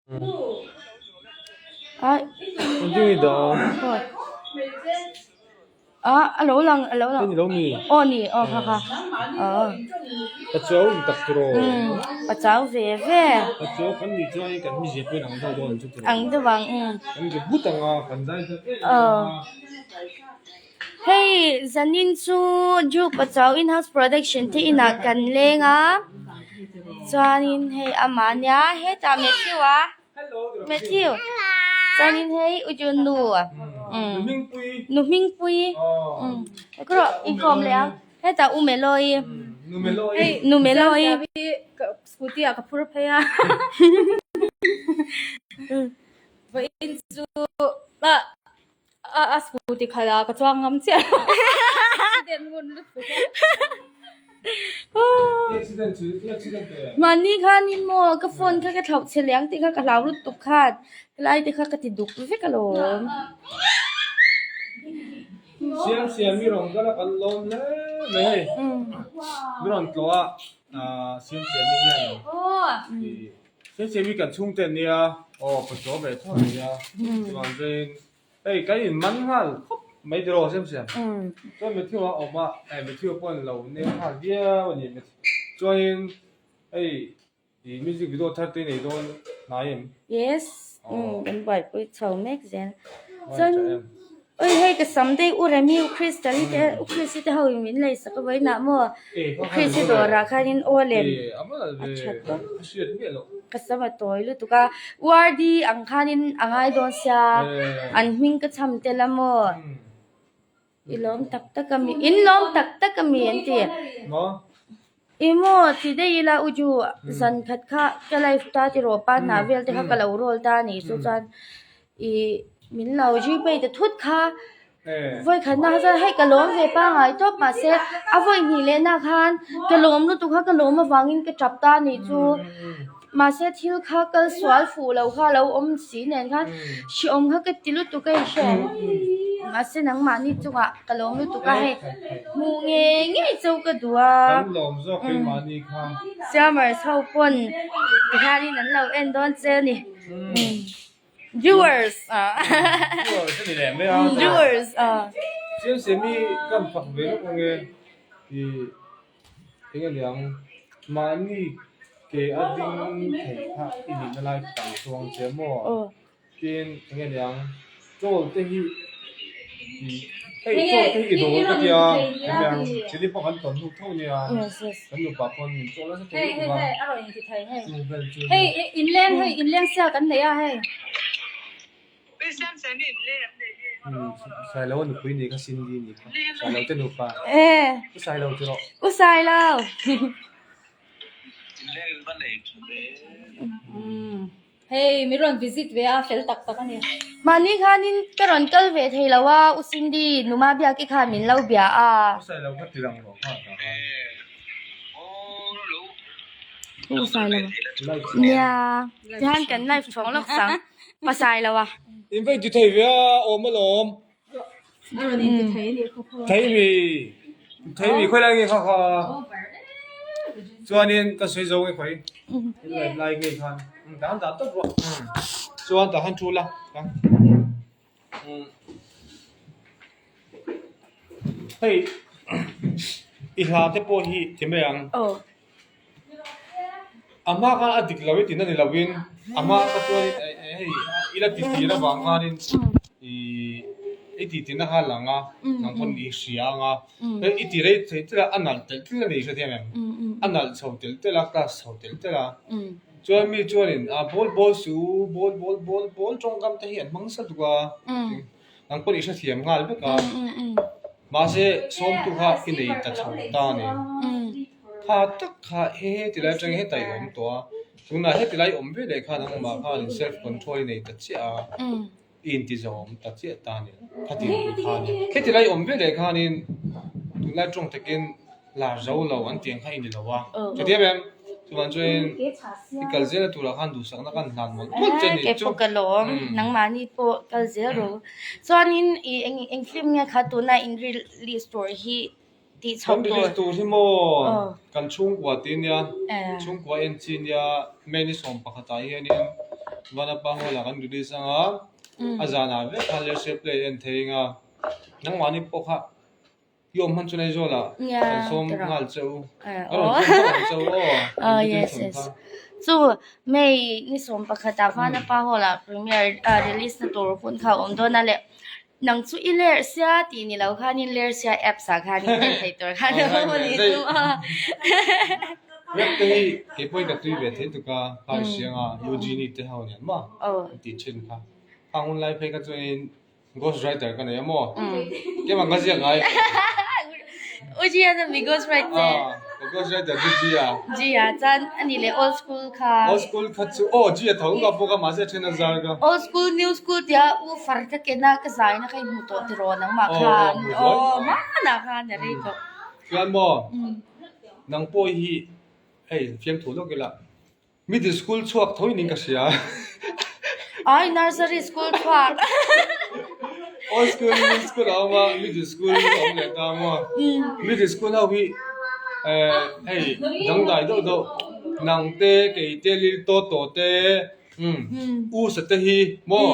Ai a lo lang a lo lang aw ni aw kha kha aw Pachuau in tak tiraw Pachuau ve ve Pachuau kan nih chuan kan mizia pawhin ang deuh dawn ang chu tiraw ang deuh ang umm kan ke but ang a kan zai that em em ang a. Hei zanin chu Ju Pachuau in house production te inah kan leng a chuanin hei amah ania hetah Matthew a Matthew chuanin hei U Junu umm Nu Hmingpui umm erawh inkhawm leh ang hetah U Meloi Nu Meloi Scooty ah ka phur phei a vawiin chu ah. A a scooty khalh a ka chuang ngam chiah lo accident ngun lutuk a. Mahni khanin maw ka phone kha ka thlauh chhe leh ang tih kha ka hlau lutuk khan helai te kha ka ti duk vek alawm. Siam siam mi rawn kal a kan lawm hle mai hei mi rawn tlawh a siam siam mi hian Siam siam hi kan chhungte an nia, aw pachaw ve tho an nia, chuan chuan hei kan in man nghal khawp mai tiraw siam siam, chuan Matthew a awm a, eh Matthew pawh an lo nek nghal viau a ni, chuanin hei ih music video thar te nei dawn hnai em? Yes, kan buaipui chho mek zel, chuan Oi hei ka sam daih u Remi u Crystal i te u Christy te ho in min lei sak a vawiinah maw u Christy dawrah khanin aw lem a that tawp ka sam a tawi lutuk a U RD ang khanin a ngai dawn sia an hming ka cham tel a maw i lawm tak tak a mi in lawm tak tak a mi an ti i maw ti daih ila u Ju zan khat kha ka life ta tiraw pa hnah vel te kha ka lo roll ta a nih chu chuan. Ih min lo gpay ta thut kha vawi khat na chuan hei ka lawm ve pangai tawp mahse a vawi hnih leh na khan ka lawm lutuk kha ka lawm avangin ka tap ta anih chu mahse thil kha kal sual fuh lo kha alo awm si nen khan hrehawm kha ka ti lutuk a inhriat mahse nangmahni chungah ka lawm lutuk a hei hmuh ngei ngei chu ka duh a siamers ho pawn tikhanin an lo en dawn che a ni. Viewers Viewers a ni leh mai a. Viewers a. Chiang semi kan fak ve lawk ang e. I eng a niang mahni ke a ding thei kha i nihna lai kan chuang che maw? Tin eng a niang chawl te hi i hei chawl te hi i dawl ka tia eng niang chili pawh kan tawn hnu tho nia kan nupa pawn min chawl nasa thei lutuk a chung vel chu Hei inleng hei inleng sial kan nei a hei. Sailo a nupui ni kha Cindy ni kha Sailo te nupa U Sailo ti rawh. U Sailo. Hei mi rawn visit ve a fel tak tak a ni. Mahni khanin ka rawn kal ve thei lo a U Cindy numa biak i khan min lo bia a. U Sailo kha ti lang rawh kha ta khan. U Sailo nia tihian kan live chhawng lawk sang pa Sailo a. In va inti thei ve a awm alawm. A rawn inti thei a nih khaw khaw. Thei mi thei mi khawi lai nge kha kha. Chuanin ka sawi zo nge khawi lai lai nge khan dan dah tawp rawh. Chuan tah khan thu la. Hei i hla te pawh hi ti mai ang. A hma khan a dik lo i tihna ni lovin a hma kha chuan hei i la ti tir avang khanin ih i tih tirna kha a lang a nang pawn i hria ang a hei i ti rei thei tel a a nalh telh telh a ni hrethiam em a nalh chho telh telh a class chho telh telh a chuan mi chuanin a bawl bawl su bawl bawl bawl bawl tawngkam te hi an hmang nasa tuk a nang pawn i hrethiam nghal vek a mahse sawmtu kha i nei ta chho ta a ni. Tha tak kha he heti lai atangin heta i awm tawh a, tunah heti lai awm ve leh khan nangmah khan self control i nei ta chiah a, i inti zawm ta chiah ta a ni, khati ang tih kha a ni. Heti lai awm ve leh khanin tunlai tawng takin lar zo lo an tih ang kha i ni lo a, chutiang em chuvang chuanin i kal zel na turah khan duhsakna khan hlan mawlh mawlh che a ni chu. Keipawh ka lawm, nangmahni pawh kal zel rawh. Chuanin i eng film nge kha tuna in release tur hi tih chhoh Kan release tur hi maw kan chhungkua te nia, chhungkua en chi nia May ni sawm pakhatah hianin Vanapa Hall ah kan release ang a, a zanah vek khan Lersia play en thei eng a, nangmahni pawh kha i awm hman chu Aizawl ah kan sawm nghal che u, ka rawn sawm vak ang che u aw invitation kha. Chu May ni 11 ah Vanapa Hall ah premiere release na tur hun kha a awm dawn a le. Nang chu i ler sia tih ni lo khanin lersia apps ah khanin en thei tur khan a awm a ni chu a. Rap te hi kei pawhin ka tui ve thei tuk a, kha i hria anga Eugenie te ho nen maw an tih thin kha. Khang hun lai phei kha chuanin ghost writer ka nei a maw? Keimah ka ziak ngai. Eugenie a mi ghost writer. Ka ghost writer chu Gia. Gia chuan a ni leh old school kha. Old school kha chu aw Gia tho ka bawk a mahse a then a zar ka. Old school new school tia u far ka ken a ka zai na kha i hmu tawh tiraw nangmah khan aw hmanah khan a rei tawh. Chuan maw nang pawh hi hei fiamthu lawk ila Middle school chhuak tho in ka hria. Ai nursery school chhuak. Old school middle school a awm a middle school a awm leh ta maw. Middle school ho hi eh hei dangdai deuh deuh nang te kei te lil tawt tawh te umm u sa te hi maw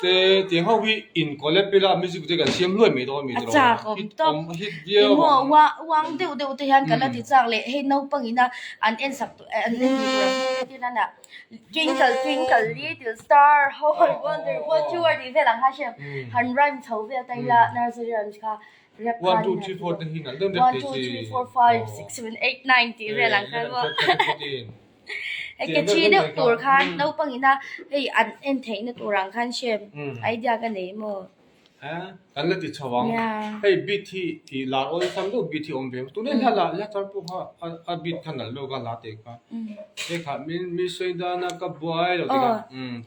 te tiang ho hi in collab ila music te kan siam hluai mai dawn mi A chak awm tawp engmaw uang deuh deuh te hian ka la ti chak leh hei naupang ina an en sak tawh an en tih tur ang hi tirana twinkle twinkle little star how I wonder what you are tih vel ang kha hriat han rhyme chho vel ta ila nursery rhymes kha rap khan 1 2 3 4 te hi nalh deuh deuh 1 2 3 4 5 6 7 8 9 tih vel ang khan maw Hei ke thi deuh tur khan naupang ina hei an en theihna tur ang khan hriat idea ka nei maw. Kan la ti chho ang. Hei beat hi i lar awlsam deuh beat hi awm ve tuna hla lah hla thar pawh kha a beat kha nalh deuh kha hla teh kha hei kha min mi sawi dana ka buai lo tih kha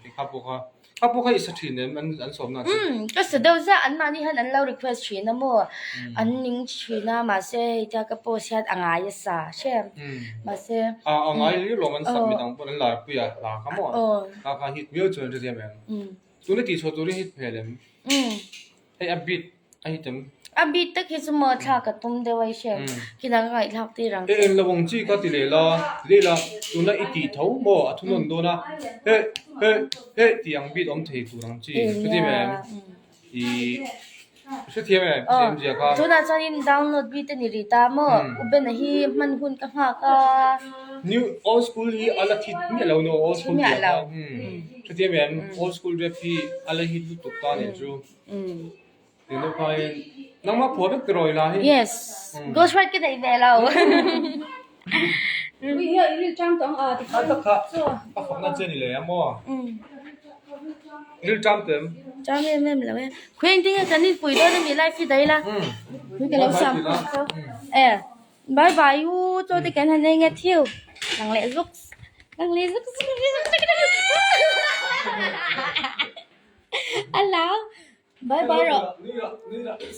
tih kha pawh kha kha pawh kha i sa thin em an an sawmna chu. Ka sa deuh ziah an mahni hian an lo request thin a maw an ning thin a mahse hei tia ka post hian a ngai a sa hrem mahse. A ngai riau lo an sak midang pawh an larpui a hla kha maw kha kha hit viau chuan hre thiam em. Tuna tih chhuah turin hit hmel em? Hei a beat a hit em? A beat tak hi chu maw thlak a tum deuh a i hriat khi dang ka ngaihthlak tir ang che. E eng lo ang chi ka ti leh la, ti leh la, tuna i tih tho maw a thunawn dawn a, he he he tih ang beat awm thei tur ang chi hrethiam em? I hrethiam em? Aw, tunah chuanin download bik te ni rih ta maw? U Bena hi hman hun ka nghak a. New old school hi a la hit miah lo no, old school tih a hrethiam em? Old school rap hi a la hit lutuk ta nih chu. Eng deuh khain nangmah phuah vek tiraw ila hi. Yes, ghost ride ka neih ve lo. Ui hian i ril tang tawh ang a ti kha. A kha a fakna che ni leh a maw? Ril tang tawh em? Tang em em lo e. Khuai engtin nge kan inpui dawn ami live hi daih ila. Khui ka lo sam e. Bye bye u chaw te kan han ei nge thiu. Nang leh zuk nang leh zuk zuk a lau. Bye bye rawh.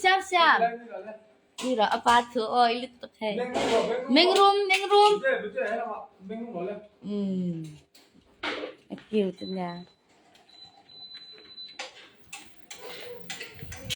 Siam siam. Ni rawh a pa thu aw i lutuk hei. Meng rum meng rum. Umm a cute ania.